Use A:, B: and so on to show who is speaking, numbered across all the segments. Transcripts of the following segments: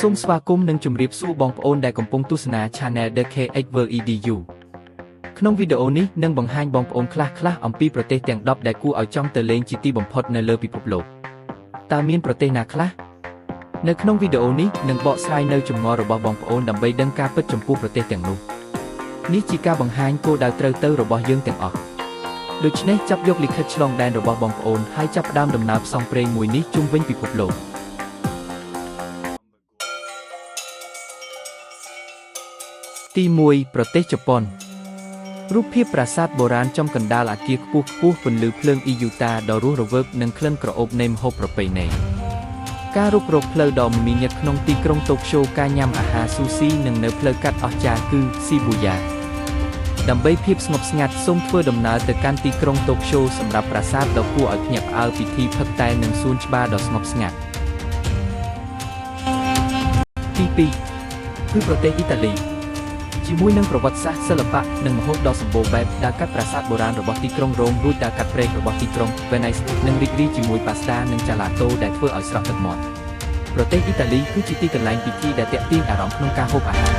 A: សូមស្វាគមន៍និងជម្រាបសួរបងប្អូនដែលកំពុងទស្សនា Channel The KX World EDU ក្នុងវីដេអូនេះនឹងបង្ហាញបងប្អូនខ្លះៗអំពីប្រទេសទាំង10ដែលគួរឲ្យចង់ទៅលេងជាទីបំផុតនៅលើពិភពលោកតើមានប្រទេសណាខ្លះនៅក្នុងវីដេអូនេះនឹងបកស្រាយនៅចម្ងល់របស់បងប្អូនដើម្បីដឹងការពិតចំពោះប្រទេសទាំងនោះនេះជាការបង្ហាញគោលដៅត្រូវទៅរបស់យើងទាំងអស់ដូច្នេះចាប់យកលិខិតឆ្លងដែនរបស់បងប្អូនហើយចាប់ផ្ដើមដំណើរផ្សងព្រេងមួយនេះជុំវិញពិភពលោក ទី1ប្រទេសជប៉ុនរូបភាពប្រាសាទបុរាណចំកណ្ដាលអគារខ្ពស់ខ្ពស់ពន្លឺភ្លើងអ៊ីយូតាដ៏រស់រវើកនិងក្លិនក្រអូបនៃម្ហូបប្រពៃណីការរុករកផ្លូវដ៏មមាញឹកក្នុងទីក្រុងតូក្យូការញ៉ាំអាហារស៊ូស៊ីនិងនៅផ្លូវកាត់អស្ចារ្យគឺស៊ីប៊ូយ៉ាដើម្បីភាពស្ងប់ស្ងាត់សូមធ្វើដំណើរទៅកាន់ទីក្រុងតូក្យូសម្រាប់ប្រាសាទដ៏គួរឲ្យភ្ញាក់ផ្អើលពិធីផឹកតែនិងសួនច្បារដ៏ស្ងប់ស្ងាត់ទី2គឺប្រទេសអ៊ីតាលីជាមួយនឹងប្រវត្តិសាស្ត្រសិល្បៈនិងម្ហូបដ៏សម្បូរបែបដើរកាត់ប្រាសាទបុរាណរបស់ទីក្រុងរ៉ូមរួចដើរកាត់ព្រែករបស់ទីក្រុងវេណេសនិងរីករាយជាមួយប៉ាស្តានិងចាឡាតូដែលធ្វើឲ្យស្រក់ទឹកមាត់ប្រទេសអ៊ីតាលីគឺជាទីកន្លែងពិធីដែលទាក់ទាញអារម្មណ៍ក្នុងការហូបអាហារ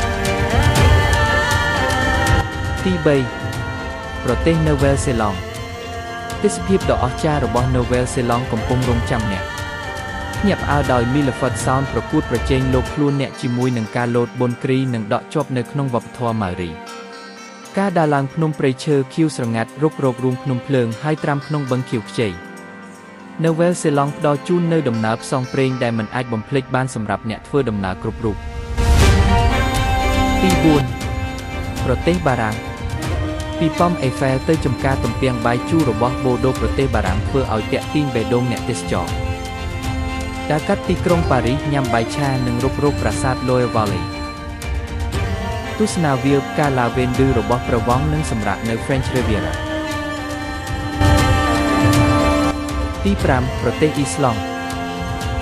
A: ទី3ប្រទេសនូវែលសេឡង់ទេសភាពដ៏អស្ចារ្យរបស់នូវែលសេឡង់កំពុងរង់ចាំអ្នកភ្ញាក់ផ្អើលដោយ Milford Sound ប្រកួតប្រជែងលោកខ្លួនអ្នកជាមួយនឹងការលោតបនគ្រីនិងដក់ជាប់នៅក្នុងវប្បធម៌ម៉ារីការដើរឡើងភ្នំព្រៃឈើខៀវស្រងាត់រុករករូងភ្នំភ្លើងហើយត្រាំក្នុងបឹងខៀវខ្ចីនូវែលសេឡង់ផ្ដល់ជូននៅដំណើរផ្សងព្រេងដែលមិនអាចបំភ្លេចបានសម្រាប់អ្នកធ្វើដំណើរគ្រប់រូបទី4ប្រទេសបារាំងពីប៉មអេហ្វែលទៅចំការទំពាំងបាយជូររបស់បូដូប្រទេសបារាំងធ្វើឲ្យតាក់ទាញបេះដូងអ្នកទេសចរដើរកាត់ទីក្រុងប៉ារីសញ៉ាំបាយឆានិងរុករកប្រាសាទ Loire Valley ទស្សនាវាលផ្កាឡាវេនឌឺរបស់ប្រវង់និងសម្រាប់នៅ French Riviera ទី5ប្រទេសអ៊ីស្លង់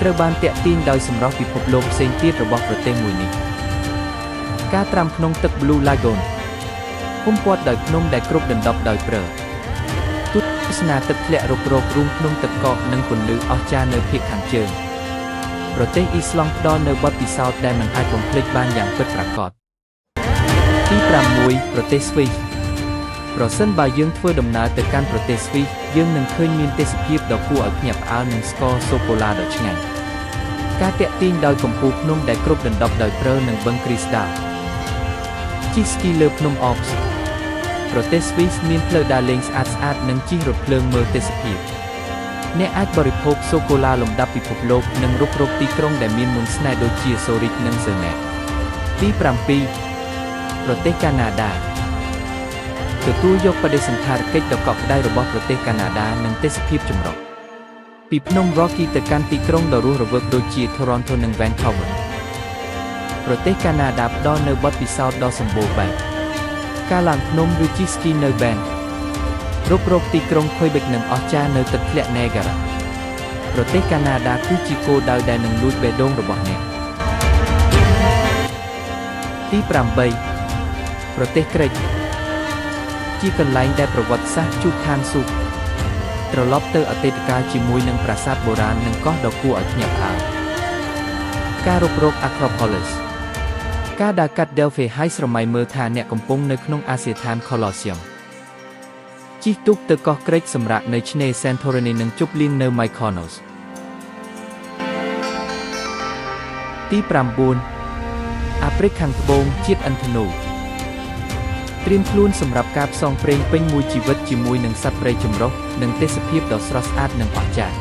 A: ត្រូវបានតាក់ទាញដោយសម្រស់ពិភពលោកផ្សេងទៀតរបស់ប្រទេសមួយនេះការត្រាំក្នុងទឹក Blue Lagoon ហ៊ុំព័ទ្ធដោយភ្នំដែលគ្រប់ដណ្ដប់ដោយព្រើលទស្សនាទឹកធ្លាក់រុករករូងភ្នំទឹកកកនិងពន្លឺអស្ចារ្យនៅភាគខាងជើងប្រទេសអ៊ីស្លង់ផ្ដល់នូវបទពិសោធន៍ដែលមិនអាចបំភ្លេចបានយ៉ាងពិតប្រាកដទី6ប្រទេសស្វីសប្រសិនបើយើងធ្វើដំណើរទៅកាន់ប្រទេសស្វីសយើងនឹងឃើញមានទេសភាពដ៏គួរឲ្យភ្ញាក់ផ្អើលនិងស្ករសូកូឡាដ៏ឆ្ងាញ់ការតាក់ទាញដោយកំពូលភ្នំដែលគ្រប់ដណ្ដប់ដោយព្រើលនិងបឹងគ្រីស្ដាល់ជិះស្គីលើភ្នំអបส์ប្រទេសស្វីសមានផ្លូវដើរលេងស្អាតស្អាតនិងជិះរថភ្លើងមើលទេសភាពអ្នកអាចបរិភោគសូកូឡាលំដាប់ពិភពលោកនិងរុករកទីក្រុងដែលមានមន្តស្នេហ៍ដូចជាសូរិចនិងហ្សឺណែតទី7ប្រទេសកាណាដាទទួលយកបដិសណ្ឋារកិច្ចដ៏កក់ក្ដៅរបស់ប្រទេសកាណាដានិងទេសភាពចម្រុះពីភ្នំ Rocky ទៅកាន់ទីក្រុងដ៏រស់រវើកដូចជា Toronto និង Vancouver ប្រទេសកាណាដាផ្ដល់នូវបទពិសោធន៍ដ៏សម្បូរបែបការឡើងភ្នំឬជិះស្គីនៅ Banff រុករកទីក្រុង Quebec និងអស្ចារ្យនៅទឹកធ្លាក់ Niagara ប្រទេសកាណាដាគឺជាគោលដៅដែលនឹងលួចបេះដូងរបស់អ្នកទី8ប្រទេសក្រិចជាកន្លែងដែលប្រវត្តិសាស្ត្រជួបឋានសួគ៌ត្រឡប់ទៅអតីតកាលជាមួយនឹងប្រាសាទបុរាណនិងកោះដ៏គួរឲ្យភ្ញាក់ផ្អើលការរុករក Acropolis ការដើរកាត់ Delphi ហើយស្រមៃមើលថាអ្នកកំពុងនៅក្នុងអាសយដ្ឋាន Colosseum ជិះទូកទៅកោះក្រិចសម្រាប់នៅឆ្នេរ Santorini និងជប់លៀងនៅ Mykonos ទី9អាហ្វ្រិកខាងត្បូងជាតិឥន្ធនូត្រៀមខ្លួនសម្រាប់ការផ្សងព្រេងពេញមួយជីវិតជាមួយនឹងសត្វព្រៃចម្រុះនិងទេសភាពដ៏ស្រស់ស្អាតនិងអស្ចារ្យ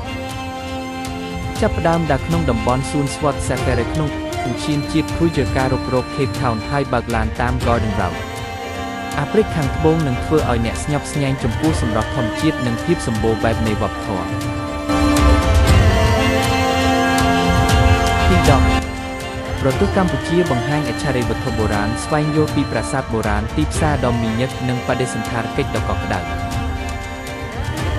A: ចាប់ផ្ដើមដល់ក្នុងតំបន់សួនស្វត្ត Safari ក្នុងឧទ្យានជាតិ Kruger ការរុករក Cape Town ហើយបើកឡានតាម Garden Route អាហ្វ្រិកខាងត្បូងនឹងធ្វើឲ្យអ្នកស្ញប់ស្ញែងចំពោះសម្រស់ធម្មជាតិនិងភាពសម្បូរបែបនៃវប្បធម៌ទី10ប្រទេសកម្ពុជាបង្ហាញអច្ឆរិយវត្ថុបុរាណស្វែងយល់ពីប្រាសាទបុរាណទីផ្សារដ៏មមាញឹកនិងបដិសណ្ឋារកិច្ចដ៏កក់ក្ដៅ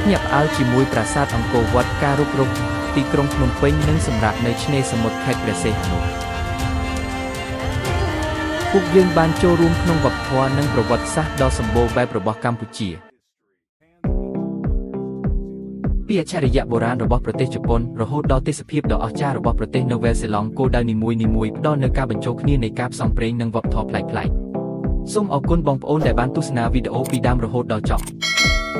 A: ភ្ញាក់ផ្អើលជាមួយប្រាសាទអង្គរវត្តការរុករកទីក្រុងភ្នំពេញនិងសម្រាប់នៅឆ្នេរសមុទ្រខេត្តព្រះសីហនុពួកយើងបានចូលរួមក្នុងវប្បធម៌និងប្រវត្តិសាស្ត្រដ៏សម្បូរបែបរបស់កម្ពុជា ពីអច្ឆរិយៈបុរាណរបស់ប្រទេសជប៉ុនរហូតដល់ទេសភាពដ៏អស្ចារ្យរបស់ប្រទេសនូវែលសេឡង់គោលដៅនីមួយៗផ្ដល់នូវការបញ្ចូលគ្នានៃការផ្សងព្រេងនិងវប្បធម៌ប្លែកៗសូមអរគុណបងប្អូនដែលបានទស្សនាវីដេអូពីដើមរហូតដល់ចប់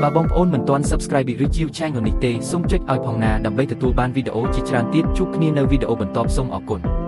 A: បើបងប្អូនមិនទាន់ Subscribe ឬជាវ Channel នេះទេសូមចុចឲ្យផងណាដើម្បីទទួលបានវីដេអូជាច្រើនទៀតជួបគ្នានៅវីដេអូបន្ទាប់សូមអរគុណ។